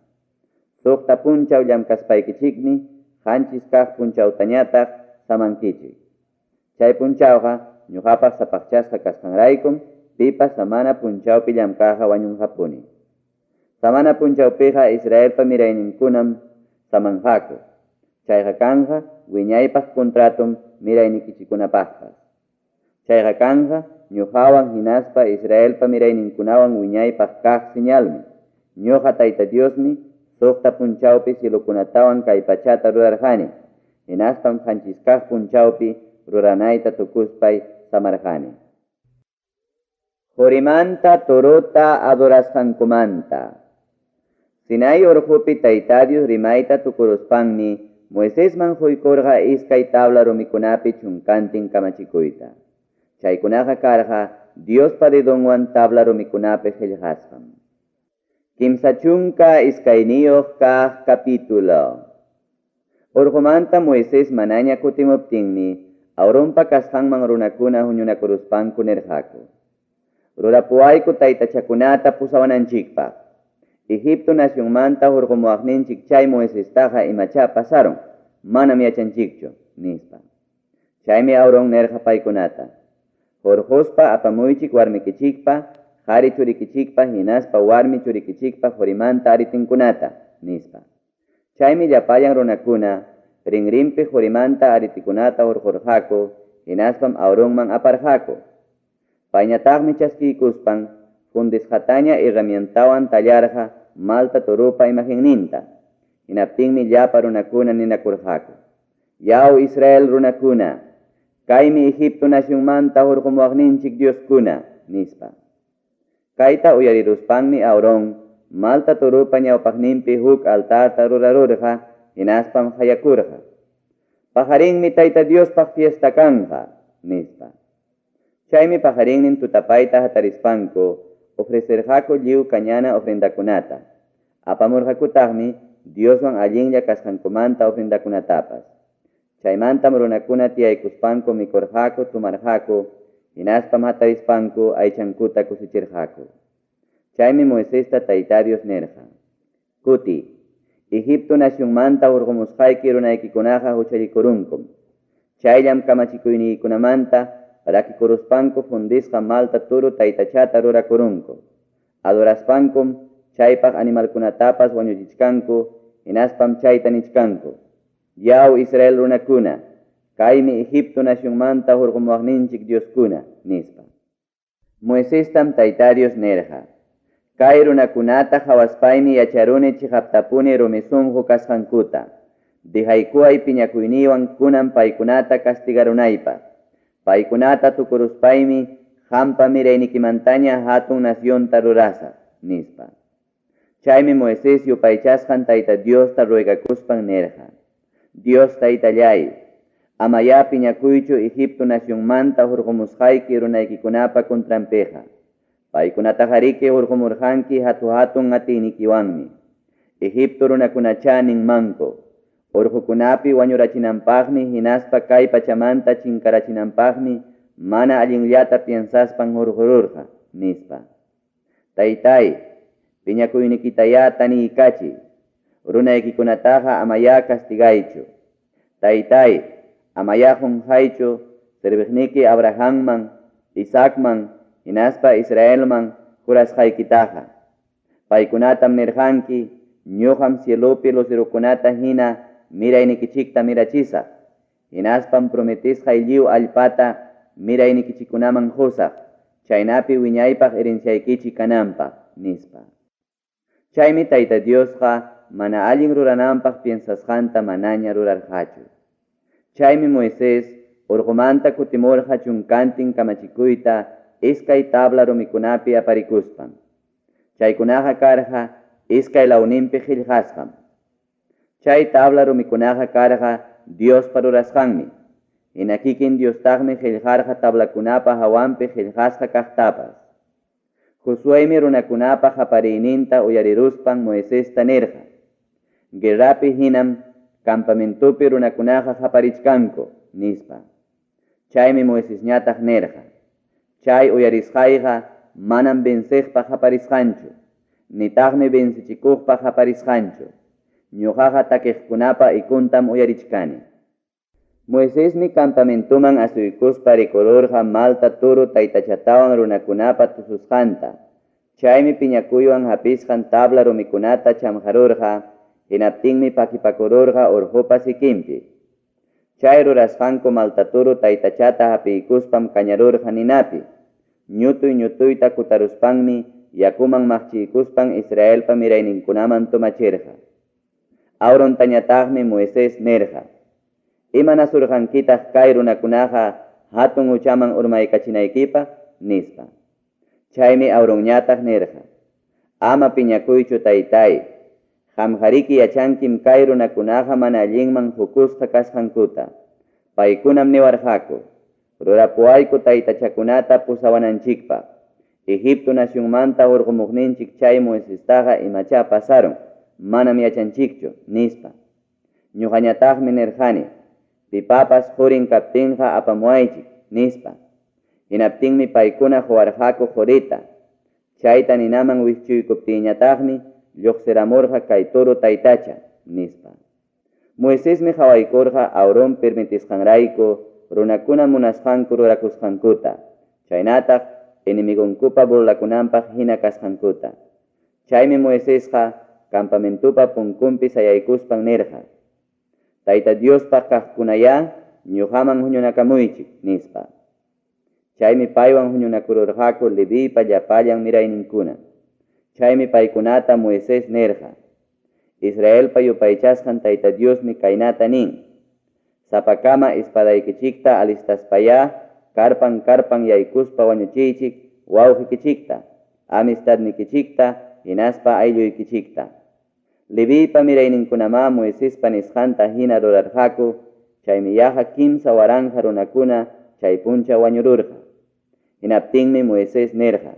Suqta punchaw llamkaspaykichikmi qanchis kaq punchawtañataq samankichik. Chay punchawqa ñuqapaq sapaqchasqa kasqanraykum pipas samana punchawpi llamkaqqa wañunqapuni. Samana punchawpiqa Israelpa mirayninkunam samanqaku. Chayqa kanqa wiñaypaq contratom miraynikichikkunapaqpas. Chayqa kanqa ñuqawan hinaspa Israelpa mirayninkunawan wiñaypaq kaq señalmi. Ñuqa Tayta Diosmi suqta punchawpi cielokunatawan kay pachata rurarqani, hinaspam qanchis kaq punchawpi ruranayta tukuspay samarqani. Qorimanta torota adorasqankumanta. Sinai orqopi Tayta Dios rimayta tukuruspanmi Moisesman qoykurqa iskay tabla rumikunapi chunkantin kamachikuyta. Chaykunaqa karqa Diospa dedonwan tabla rumikunapi qellqasqam. 32 kaq capítulo. Orqomanta Moisés manaña kutimuptinmi Aaronpa kasqanman runakuna huñunakuruspanku nirqaku, Rurapuwayku taytachakunata pusawananchikpaq. Egipto nacionmanta hurqomuwaqninchik chay Moisestaqa imachá pasarun, manam yachanchikchu, nispa. Chaymi Aarón nirqa paykunata, Hurqospa apamuychik warmikichikpa, qari churikichikpa hinaspa warmi churikichikpa qorimanta aretenkunata, nispa. Chaymi llapallan runakuna rinrinpi qorimanta aretekunata hurqorqaku hinaspam Aaronman aparqaku. Payñataqmi chaskiykuspan fundisqataña herramientawan tallarqa malta toropa imagenninta. Hinaptinmi llapa runakuna ninakurqaku, Yaw Israel runakuna, kaymi Egipto nacionmanta hurqomuwaqninchik dioskuna, nispa. Kayta uyariruspanmi Aarón malta toropa ñawpaqninpi huk altarta rurarurqa hinaspam qayakurqa, Paqarinmi Tayta Diospaq fiesta kanqa, nispa. Chaymi paqarinnin tutapayta hatarispanku ofrecerqaku lliw kañana ofrendakunata. Apamurqakutaqmi Dioswan allinlla kasqankumanta ofrendakunatapas. Chaymantam runakuna tiyaykuspanku mikurqaku, tomarqaku, hinaspam hatarispanku aychankuta kusichirqaku. Chaymi Moisesta Tayta Dios nirqa, Kuti, Egipto nacionmanta hurqomusqayki runaykikunaqa huchallikurunkum. Chayllam kamachikuyniykunamanta rakikuruspanku fundisqa malta toro taytachata rurakurunku. Adoraspankum chaypaq animalkunatapas wañuchichkanku hinaspam chayta nichkanku, Yaw Israel runakuna, kaymi Egipto nacionmanta hurqomuwaqninchik dioskuna, nispa. Moisestam Tayta Dios nirqa, Kay runakunata qawaspaymi yacharuni cheqaptapuni rumi sonqo kasqankuta. Dejaykuway piñakuyniywan kunan paykunata castigarunaypaq. Paykunata tukuruspaymi qampa miraynikimantaña hatun nacionta rurasaq, nispa. Chaymi Moisés yupaychasqan Tayta Diosta ruegakuspan nirqa, Dios Taytalláy, amayá piñakuychu Egipto nacionmanta hurqomusqayki runaykikunapa contranpiqa. Paykunataqariki hurqomurqanki hatu-hatun atiynikiwanmi. Egipto runakunachá ninmanku, Orqokunapi wañurachinanpaqmi hinaspa kay pachamanta chinkarachinanpaqmi mana allinllata piensaspan hurqorurqa, nispa. Taytáy, piñakuynikitayá taniykachiy, runaykikunataqa amayá castigaychu. Taytáy, amayá qonqaychu serviqniki Abrahamman, Isaacman hinaspa Israelman jurasqaykitaqa. Paykunatam nirqanki, Ñoqam cielopi lucerokunata hina miraynikichikta mirachisaq, hinaspam prometesqay lliw allpata miraynikichikkunaman qosaq, chaynapi wiñaypaq herenciaykichik kananpaq, nispa. Chaymi Tayta Diosqa mana allin rurananpaq piensasqanta manaña rurarqachu. Chaymi Moisés orqomanta kutimurqa chunkantin kamachikuyta iskay tabla rumikunapi aparikuspan. Chaykunaqa karqa iskay lawninpi qellqasqam. Chay tabla rumikunaqa karqa Diospa rurasqanmi, hina kikin Diostaqmi qellqarqa tablakunapa hawanpi qellqasqa kaqtapas. Josueymi runakunapa qapariyninta uyariruspan Moisesta nirqa, Guerrapi hinam campamentopi runakunaqa qaparichkanku, nispa. Chaymi Moisesñataq nirqa, Chay uyarisqayqa manam venceqpa qaparisqanchu, nitaqmi vencechikuqpa qaparisqanchu. Ñoqaqa takiqkunapa econtam uyarichkani. Moisesmi campamentoman asuykuspa rikururqa malta toro taytachatawan runakunapa tususqanta. Chaymi piñakuywan hapisqan tabla rumikunata chamqarurqa, hinaptinmi pakipakururqa orqopa sikinpi. Chay rurasqanku malta toro taytachata hapiykuspam kañarurqa ninapi. Ñutuy-ñutuyta kutaruspanmi yakuman maqchiykuspan Israelpa mirayninkunaman tomachirqa. Aarontañataqmi Moisés nirqa, Imanasurqankitaq kay runakunaqa hatun huchaman urmaykachinaykipaq? nispa. Chaymi Aaronñataq nirqa, Ama piñakuychu taytáy, qamqariki yachankim kay runakunaqa mana allinman qokusqa kasqankuta. Paykunam niwarqaku, Rurapuwayku taytachakunata pusawananchikpaq. Egipto nacionmanta hurqomuqninchik chay Moisestaqa imachá pasarun, manam yachanchikchu, nispa. Ñoqañataqmi nirqani, Pipapas qorin kaptinqa apamuwaychik, nispa. Hinaptinmi paykuna qowarqaku qorita. Chayta ninaman wischuykup-tiyñataqmi lluqsiramurqa kay toro taytacha? nispa. Moisesmi qawaykurqa Aaron permitisqanrayku runakuna munasqanku rurakusqankuta, chaynataq enemigonkupa burlakunanpaq hina kasqankuta. Chaymi Moisesqa campamentopa punkunpi sayaykuspan nirqa, Tayta Diospaq kaqkunayá ñuqaman huñunakamuychik, nispa. Chaymi paywan huñunakururqaku Leviypa llapallan mirayninkuna. Chaymi paykunata Moisés nirqa, Israelpa yupaychasqan Tayta Diosmi kaynata nin, Sapakama espadaykichikta alistaspayá karpan-karpan yaykuspa wañuchiychik wawqikichikta, amistadnikichikta hinaspa aylluykichikta. Leviypa mirayninkunamá Moisespa nisqanta hina rurarqaku, chaymi yaqa 3000 runakuna chay punchaw wañururqa. Hinaptinmi Moisés nirqa,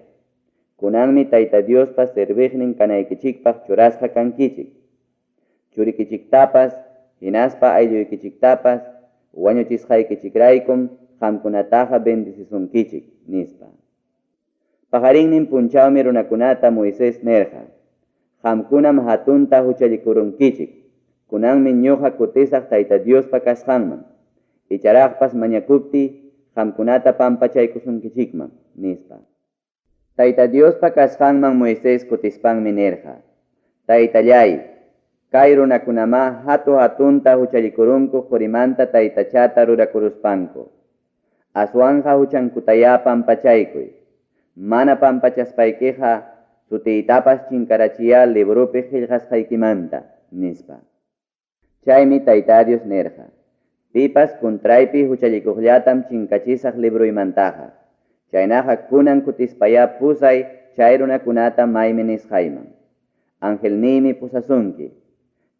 Kunanmi Tayta Diospa serviqnin kanaykichikpaq churasqa kankichik. Churikichiktapas hinaspa aylluykichiktapas wañuchisqaykichikraykum qamkunataqa bendecisunkichik, nispa. Paqarinnin punchawmi runakunata Moisés nirqa, Qamkunam hatunta huchallikurunkichik, kunanmi ñuqa kutisaq Tayta Diospa kasqanman, icharaqpas mañakuptiy qamkunata pampachaykusunkichikman, nispa. Tayta Diospa kasqanman Moisés kutispanmi nirqa, Taytalláy, kay runakunamá hatu-hatunta huchallikurunku qurimanta taytachata rurakuruspanku. Aswanqa huchankutayá pampachaykuy. Mana pampachaspaykiqa sutiytapas chinkarachiyá libropi qellqasqaykimanta, nispa. Chaymi Tayta Dios nirqa, Pipas contraypi huchallikuqllatam chinkachisaq libroymantaqa. Chaynaqa kunan kutispayá pusay chay runakunata maymi nisqayman. Angelniymi pusasunki.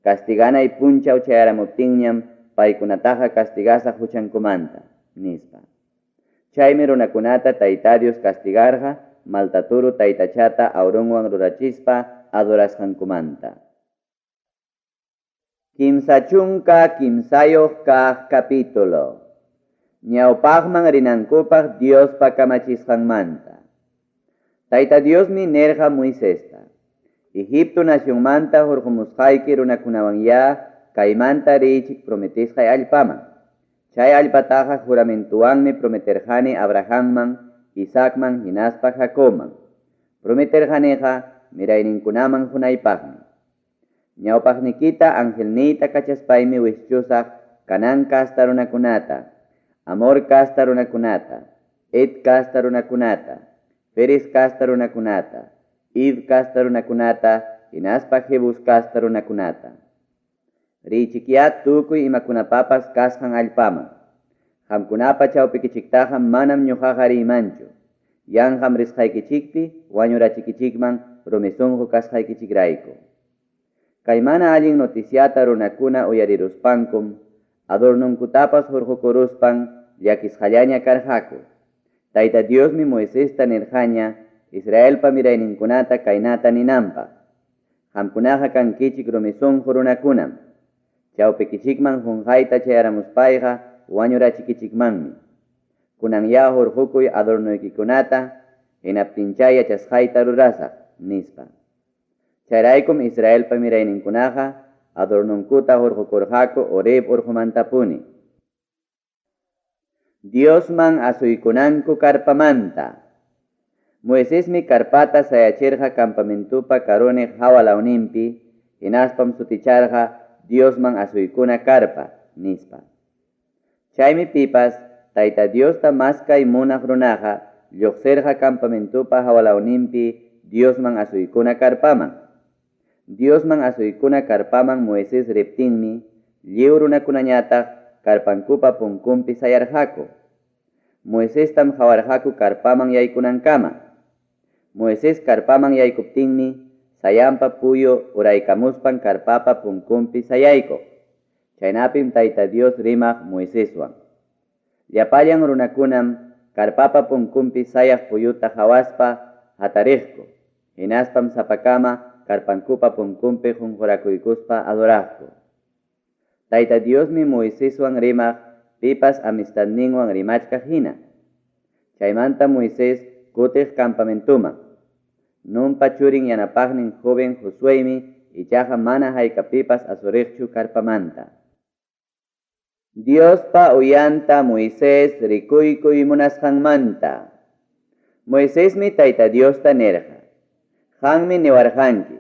Castiganay punchaw chayaramuptinñam paykunataqa castigasaq huchankumanta, nispa. Chaymi runakunata Tayta Dios castigarqa malta toro taytachata Aaronwan rurachispa adorasqankumanta. 33 kaq capítulo. Ñawpaqman rinankupaq Diospa kamachisqanmanta. Tayta Diosmi nirqa Moisesta, Egipto nacionmanta hurqumusqayki runakunawanyá kaymanta riychik prometesqay allpaman. Chay allpataqa juramentowanmi prometerqani Abrahanman, Isaacman hinaspa Jacobman. Prometerqaniqa mirayninkunaman qunaypaqmi. Ñawpaqnikita angelniyta kachaspaymi wischusaq Canaan casta runakunata, Amor casta runakunata, Het casta runakunata, Ferez casta runakunata, Hiv casta runakunata hinaspa Jebus casta runakunata. Riychikyá tukuy imakunapapas kasqan allpaman. Qamkunapa chawpikichiktaqa manam ñuqaqa riymanchu. Yanqam risqaykichikpi wañurachikichikman rumi sunqu kasqaykichikrayku. Kay mana allin noticiata runakuna uyariruspankum adornonkutapas hurqukuruspan llakisqallaña karqaku. Tayta Diosmi Moisesta nirqaña Israelpa mirayninkunata kaynata ninanpaq, Qamkunaqa kankichik rumi sunqu runakunam. Chawpikichikman qunqayta chayaramuspayqa wañurachikichikmanmi. Kunanyá hurqukuy adornoykikunata, hinaptinchá yachasqayta rurasaq, nispa. Chayraykum Israelpa mirayninkunaqa adornonkuta hurqukurqaku Horeb urqumantapuni. Diosman asuykunanku karpamanta. Moisesmi karpata sayachirqa campamentopa karuniq hawa lawninpi, hinaspam suticharqa Diosman asuykuna karpa, nispa. Chaymi pipas Tayta Diosta maskay munaq runaqa lluqsirqa campamentopa hawa lawninpi Diosman asuykuna karpaman. Diosman asuykuna karpaman Moisés riptinmi lliw runakunañataq karpankupa punkunpi sayarqaku. Moisestam qawarqaku karpaman yaykunankama. Moisés karpaman yaykuptinmi sayanpa puyu uraykamuspan karpapa punkunpi sayaykuq. Chaynapim Tayta Dios rimaq Moiseswan. Llapallan runakunam karpapa punkunpi sayaq puyuta qawaspa hatariqku, hinaspam sapakama karpankupa punkunpi qunqurakuykuspa adoraqku. Tayta Diosmi Moiseswan rimaq pipas amistadninwan rimachkaq hina. Chaymantam Moisés kutiq campamentoman. Nunpa churin yanapaqnin joven Josueymi ichaqa mana haykapipas asuriqchu karpamanta. Diospa uyanta Moisés rikuykuy munasqanmanta. Moisesmi Tayta Diosta nirqa, Qanmi niwarqanki,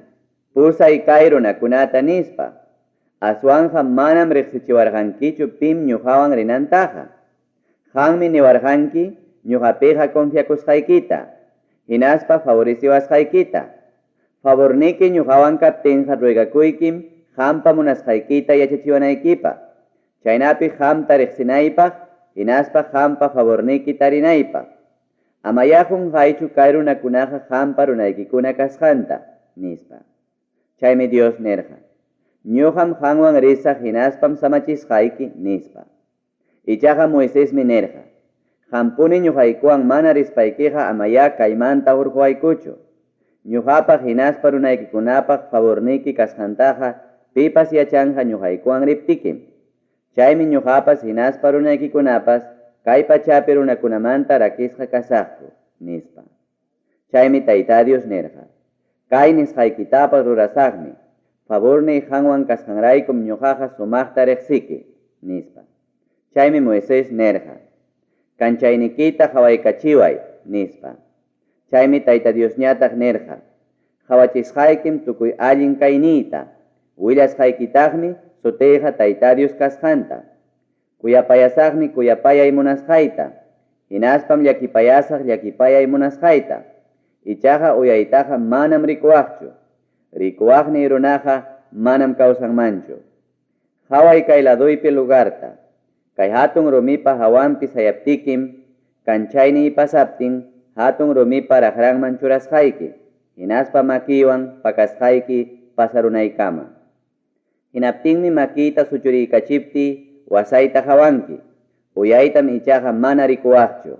Pusay kay runakunata nispa. Aswanqa manam riqsichiwarqankichu pim ñuqawan rinantaqa. Qanmi niwarqanki ñuqapiqa confiakusqaykita, hinaspa favoreciwasqaykita. Favorniki ñuqawan kaptinqa ruegakuykim qampa munasqaykita yachachiwanaykipaq, chaynapi qamta riqsinaypaq hinaspa qampa favorniki tarinaypaq. Amayá qunqaychu kay runakunaqa qampa runaykikuna kasqanta, nispa. Chaymi Dios nirqa, Ñuqam qanwan risaq hinaspam samachisqayki, nispa. Ichaqa Moisesmi nirqa, Qampuni ñuqaykuwan mana rispaykiqa amayá kaymanta hurquwaykuchu. Ñuqapaq hinaspa runaykikunapaq favorniki kasqantaqa pipas yachanqa ñuqaykuwan riptikim. Chaymi ñuqapas hinaspa runaykikunapas kay pachapi runakunamanta rakisqa kasaqku, nispa. Chaymi Tayta Dios nirqa, Kay nisqaykitapas rurasaqmi, favorniy qanwan kasqanraykum ñuqaqa sumaqta riqsiki, nispa. Chaymi Moisés nirqa, Kanchaynikita qawaykachiway, nispa. Chaymi Tayta Diosñataq nirqa, Qawachisqaykim tukuy allin kayniyta, willasqaykitaqmi sutiyqa Tayta Dios kasqanta. Kuyapayasaqmi kuyapayay munasqayta, hinaspam llakipayasaq llakipayay munasqayta. Ichaqa uyaytaqa manam rikuwaqchu. Rikuwaqniy runaqa manam kawsanmanchu. Qaway kay ladoypi lugarta. Kay hatun rumipa hawanpi sayaptikim, kanchayniy pasaptin hatun rumipa raqranman churasqayki, hinaspa makiywan pakasqayki pasarunaykama. Hinaptinmi makiyta suchuriykachiptiy wasayta qawanki, uyaytam ichaqa mana rikuwaqchu,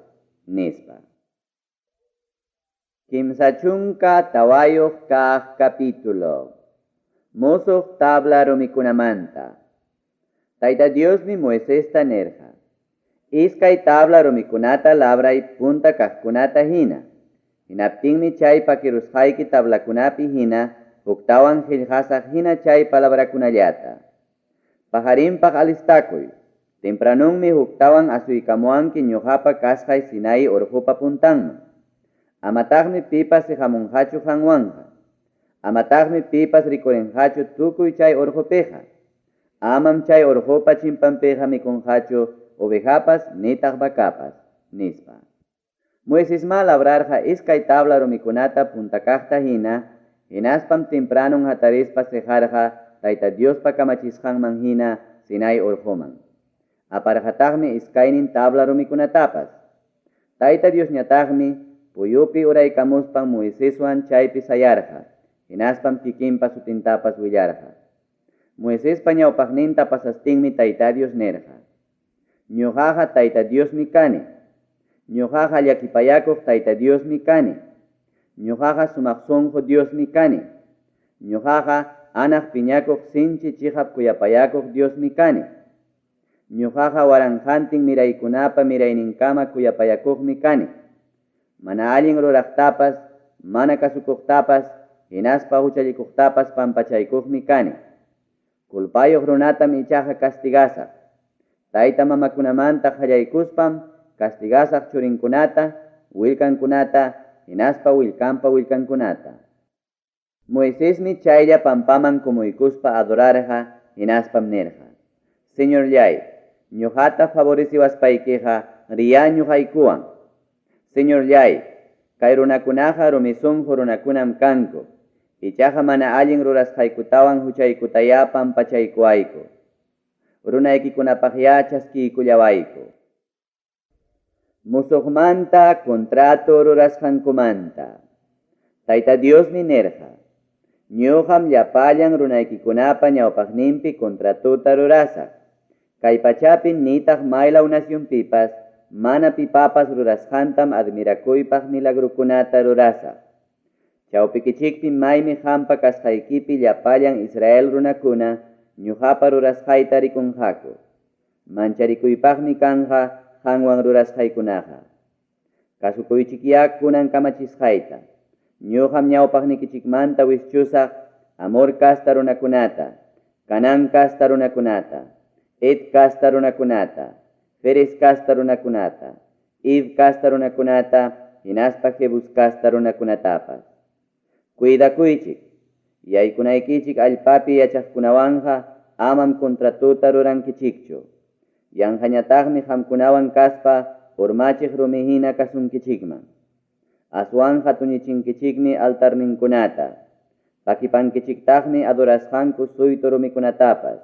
nispa. 34 kaq capítulo. Musuq tabla rumikunamanta. Tayta Diosmi Moisesta nirqa, Iskay tabla rumikunata labray punta kaqkunata hina. Hinaptinmi chay pakirusqayki tablakunapi hina huktawan qellqasaq hina chay palabrakunallata. Paqarinpaq alistakuy. Tempranonmi huktawan asuykamuwanki ñoqapa kasqay Sinai orqopa puntanman. Amataqmi pipas siqamunqachu qanwanqa. Amataqmi pipas rikurinqachu tukuy chay orqopiqa. Amam chay orqopa chimpanpiqa mikunqachu ovejapas nitaq vacapas, nispa. Moisesmá labrarqa iskay tabla rumikunata punta kaqta hina, hinaspam tempranon hatarispa seqarqa Tayta Diospa kamachisqanman hina Sinai orqoman. Aparqataqmi iskaynin tabla rumikunatapas. Tayta Diosñataqmi puyupi uraykamuspan Moiseswan chaypi sayarqa, hinaspam kikinpa sutintapas willarqa. Moisespa ñawpaqninta pasastinmi Tayta Dios nirqa, Ñoqaqa Tayta Diosmi kani. Ñoqaqa llakipayakuq Tayta Diosmi kani. Ñoqaqa sumaq sonqo Diosmi kani. Ñoqaqa anaq piñakuq sinchi chiqap kuyapayakuq Diosmi kani. Ñoqaqa waranqantin miraykunapa mirayninkama kuyapayakuqmi kani. Mana allin ruraqtapas, mana kasukuqtapas hinaspa huchallikuqtapas pampachaykuqmi kani. Culpayuq runatam ichaqa castigasaq. Tayta mamakunamanta qallaykuspam castigasaq churinkunata, willkankunata hinaspa willkanpa willkankunata. Moisesmi chaylla pampaman kumuykuspa adorarqa hinaspam nirqa, Señorlláy, ñoqata favoreciwaspaykiqa riyá ñoqaykuwan. Señorlláy, kay runakunaqa rumi sonqo runakunam kanku, ichaqa mana allin rurasqaykutawan huchaykutayá pampachaykuwayku. Runaykikunapaqyá chaskiykullawayku. Musuqmanta contrato rurasqankumanta. Tayta Diosmi nirqa, Ñoqam llapallan runaykikunapa ñawpaqninpi contratota rurasaq. Kay pachapi nitaq maylaw nacionpipas mana pipapas rurasqantam admirakuypaq milagrokunata rurasaq. Chawpikichikpi maymi qampa kasqaykipi llapallan Israel runakuna ñoqapa rurasqayta rikunqaku. Mancharikuypaqmi kanqa qanwan rurasqaykunaqa. Kasukuychikyá kunan kamachisqayta. Ñoqam ñawpaqnikichikmanta wischusaq Amor casta runakunata, Canaán casta runakunata, Het casta runakunata, Ferez casta runakunata, Hiv casta runakunata hinaspa Jebus casta runakunatapas. Cuidakuychik, yaykunaykichik allpapi yachaqkunawanqa amam contratota rurankichikchu. Yanqañataqmi qamkunawan kaspa urmachiq rumi hina kasunkichikman. Aswanqa tuñichinkichikmi altarninkunata, pakipankichiktaqmi adorasqanku suytu rumikunatapas,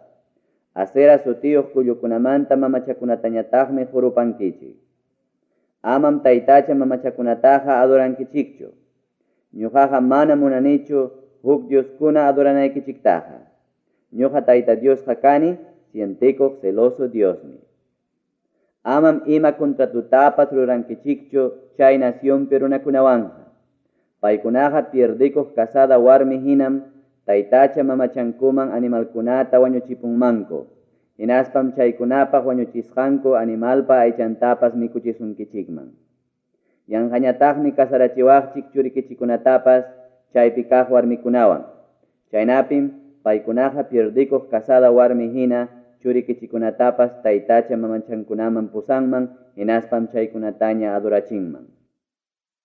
Asera sutiyuq kullukunamanta mamachakunatañataqmi qorupankichik. Amam taytacha mamachakunataqa adorankichikchu. Ñoqaqa manam munanichu huk dioskuna adoranaykichiktaqa. Ñoqa Tayta Diosqa kani sientekuq celoso Diosmi. Amam ima contratotapas rurankichikchu chay nacionpi runakunawanqa. Paykunaqa pierdekuq casada warmi hinam taytacha mamachankuman animalkunata wañuchipunmanku, hinaspam chaykunapaq wañuchisqanku animalpa aychantapas mikuchisunkichikman. Yanqañataqmi casarachiwaqchik churikichikkunatapas chaypi kaq warmikunawan, chaynapim paykunaqa pierdekuq casada warmi hina churikichikkunatapas taytacha mamachankunaman pusanman hinaspam chaykunataña adorachinman.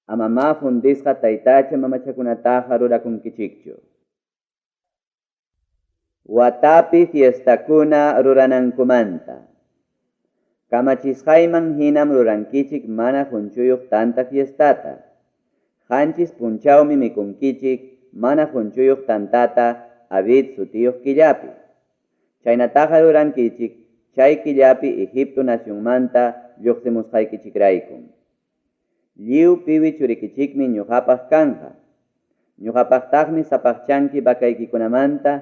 Amamá fundisqa taytacha mamachakunataqa rurakunkichikchu. Watapi fiestakuna ruranankumanta. Kamachisqayman hinam rurankichik mana qonchuyuq tanta fiestata. Qanchis punchawmi mikunkichik mana qonchuyuq tantata Abib sutiyuq killapi. Chaynataqa rurankichik chay killapi Egipto nacionmanta lloqsimusqaykichikraykum. Lliw piwi churikichikmi ñoqapaq kanqa. Ñoqapaqtaqmi sapaqchanki vacaykikunamanta,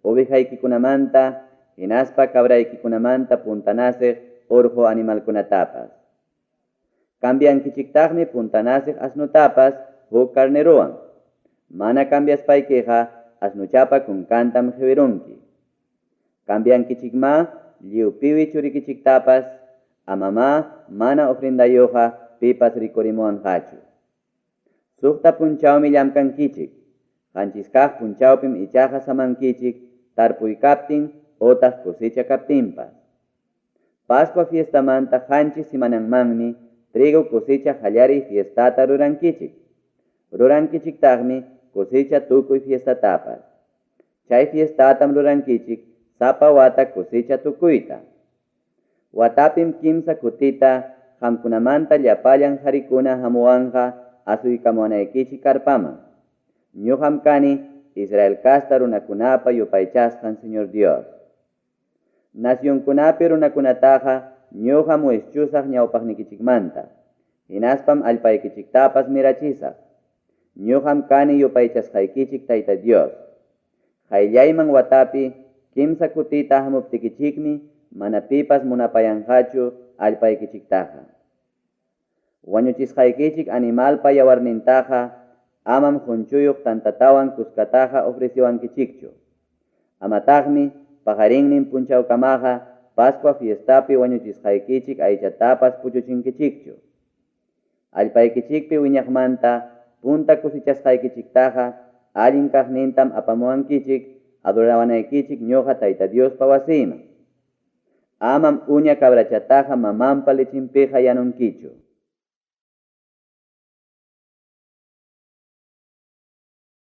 ovejaykikunamanta hinaspa cabraykikunamanta punta naceq orqo animalkunatapas. Cambiankichiktaqmi punta naceq asnotapas huk carnerowan. Mana cambiaspaykiqa asnochapa kunkantam qewirunki. Cambiankichikmá lliw piwi churikichiktapas, amamá mana ofrendayuqqa pipas rikurimuwanqachu. Suqta punchawmi llamkankichik, qanchis kaq punchawpim ichaqa samankichik tarpuy kaptin otaq cosecha kaptinpas. Pascua fiestamanta qanchis semananmanmi trigo cosecha qallariy fiestata rurankichik. Rurankichiktaqmi cosecha tukuy fiestatapas. Chay fiestatam rurankichik sapa wata cosecha tukuyta. Watapim kimsa kutita qamkunamanta llapallan qarikuna hamuwanqa asuykamuwanaykichik carpaman. Ñoqam kani Israel casta runakunapa yupaychasqan Señor Dios. Nacionkunapi runakunataqa ñoqam wischusaq ñawpaqnikichikmanta, hinaspam allpaykichiktapas mirachisaq. Ñoqam kani yupaychasqaykichik Tayta Dios. Qayllayman watapi kimsa kutita hamuptikichikmi mana pipas munapayanqachu allpaykichiktaqa. Wañuchisqaykichik animalpa yawarnintaqa amam qonchuyuq tantatawan kuskataqa ofrecewankichikchu. Amataqmi paqarinnin punchawkamaqa Pascua fiestapi wañuchisqaykichik aychatapas puchuchinkichikchu. Allpaykichikpi wiñaqmanta punta cosechasqaykichiktaqa allin kaqnintam apamuwankichik adorawanaykichik ñoqa Tayta Diospa wasiyman. Amam uña cabrachataqa mamanpa lechinpiqa yanunkichu.